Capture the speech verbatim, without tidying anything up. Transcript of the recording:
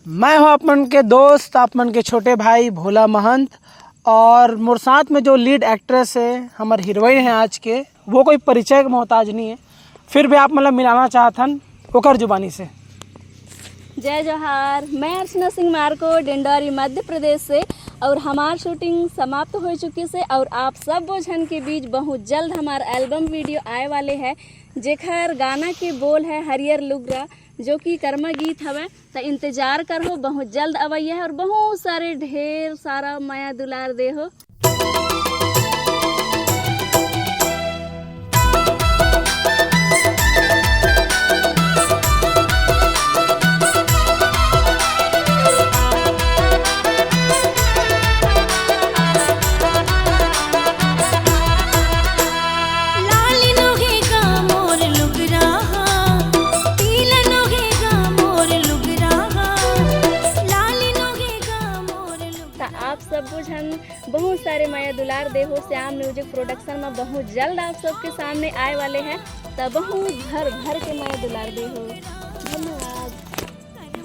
मैं हूँ आप मन के दोस्त, आप मन के छोटे भाई भोला महंत, और मोर साथ में जो लीड एक्ट्रेस है, हमर हीरोइन है आज के, वो कोई परिचय के मोहताज नहीं है। फिर भी आप मतलब मिलाना चाहथन ओकर जुबानी से। जय जोहार, मैं अर्चना सिंह मार्को, डिंडौरी, मध्य प्रदेश से। और हमार शूटिंग समाप्त हो चुकी से और आप सब वो झन के बीच बहुत जल्द हमार एल्बम वीडियो आए वाले है, जेखर गाना के बोल है हरियर लुगरा, जो कि कर्मा गीत हवे। त इंतजार करहो, बहुत जल्द अवैया है और बहुत सारे ढेर सारा मया दुलार देहो। त आप सब झन बहुत सारे मया दुलार देहो। श्याम म्यूजिक प्रोडक्शन में बहुत जल्द आप सबके सामने आए वाले हैं। त बहुत भर भर के मया दुलार देहो।